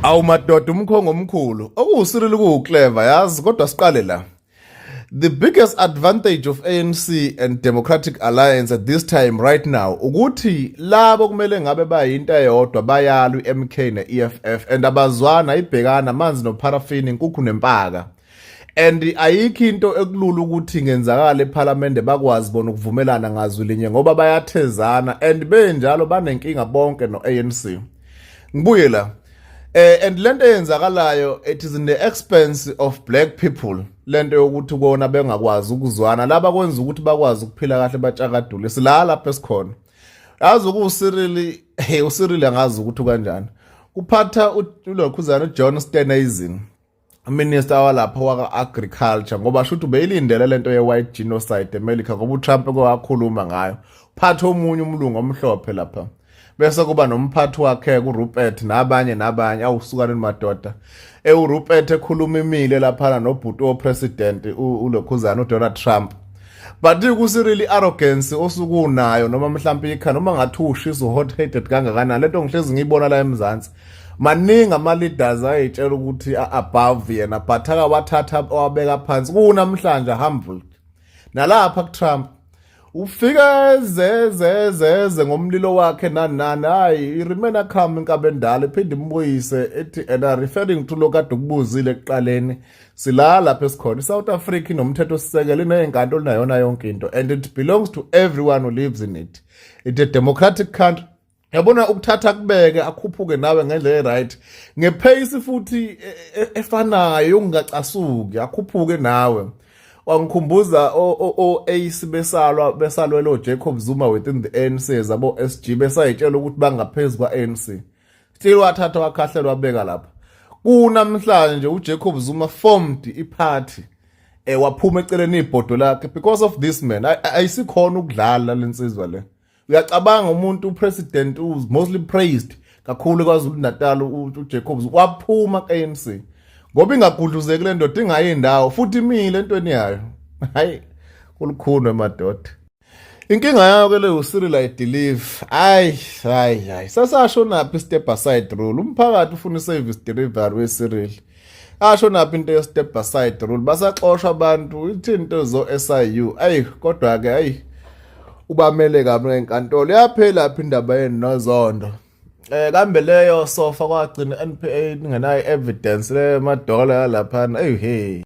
Awu madoda, umkhongo omkhulu okuwuCyril kuwuclever yazi, kodwa siqale la. The biggest advantage of ANC and Democratic Alliance at this time right now ukuthi labo kumele ngabe bayinto eyodwa bayalwa, iMK neEFF, and abazwana, ibhekana amanzi nopharafini, inkukhu nempaka, and ayikho into ekulula ukuthi ngenzakala eParliament bakwazi bona ukuvumelana ngazwi linye ngoba bayathezana and benjalo banenkinga bonke noANC. Ngibuye la, and lento eyenzakalayo, it is in the expense of black people. Lento yokuthi kona bengakwazi ukuzwana laba kwenza ukuthi bakwazi ukuphila kahle, batshakadule sila lapha esikhona. Yazi ukuCyril, hey, uCyril angazi ukuthi kanjani kuphatha ulokhuzana uJohn Steenhuisen, minister walapha waka agriculture, ngoba shuthi ubeyilindele lento ye white genocide eMelika ngoba uTrump kwakhuluma ngayo. Phatha omunye umlungu omhlophe lapha bese kuba nomphathi wakhe kuRupert nabanye nabanye. Awusukani madoda, eUrupert ekhuluma imile lapha nobhuti opresident ulokhuzana uDonald Trump, but kuCyril arrogance osukunayo noma mhlawumbe ikha noma ngathi ushisa hot headed kangakanani. Lento ngihlezi ngiyibona la eMzansi, maningi ama leaders ayitshela ukuthi above yena, but akawathatha wabeka phansi kunamhlanje humble. Nalapha kuTrump ufika zezezeze ngomlilo wakhe nani nani, hayi, remain calm inkabe endala iphinde imbuyise ethi, and I referring to lo kade ukubuzile ekuqaleni. Sila lapha esikhona, iSouth Africa inomthetho sisekelo, inezinkantolo, nayona yonke into, and it belongs to everyone who lives in it. It's a democratic country. Yabona ukuthatha kubeke akhuphuke nawe ngendlela eright ngepace futhi efanayo yokungacasuki, akhuphuke nawe. Wangikhumbuza o Ace besalwa, besalwela oJacob Zuma within the ANC, zabo SG besayitshela ukuthi bangaphezulu kwa ANC. Still wathatha wakhahlelwa wabeka lapha. Kunamhlanje uJacob Zuma formed iparty, waphuma eceleni ibhodo lakhe because of this man. Ayisikhona ukudlala lensizwa le. Uyacabanga umuntu upresident who's mostly praised kakhulu kwaZulu Natal, uJacob Zuma, waphuma ku-ANC ngoba ingagudluzeki le ndoda, ingayindawo futhi imile entweni yayo. Hayi, kulukhulu madoda. Inkinga yayo ke leyo Cyril, I believe, hayi hayi hayi, sasasho naphi step aside rule? Umphakathi ufuna i-service delivery weCyril. Asho naphi into ye step aside rule? Basaxoshwa abantu, ithi into zo SIU. Ayi, kodwa ke ayi, ubamele kabi ngenkantolo, yaphela phi indaba yenu noZondo? Kambe leyo sofa kwagcina NPA ingenayo evidence leyo madola yalaphana. Ey hey.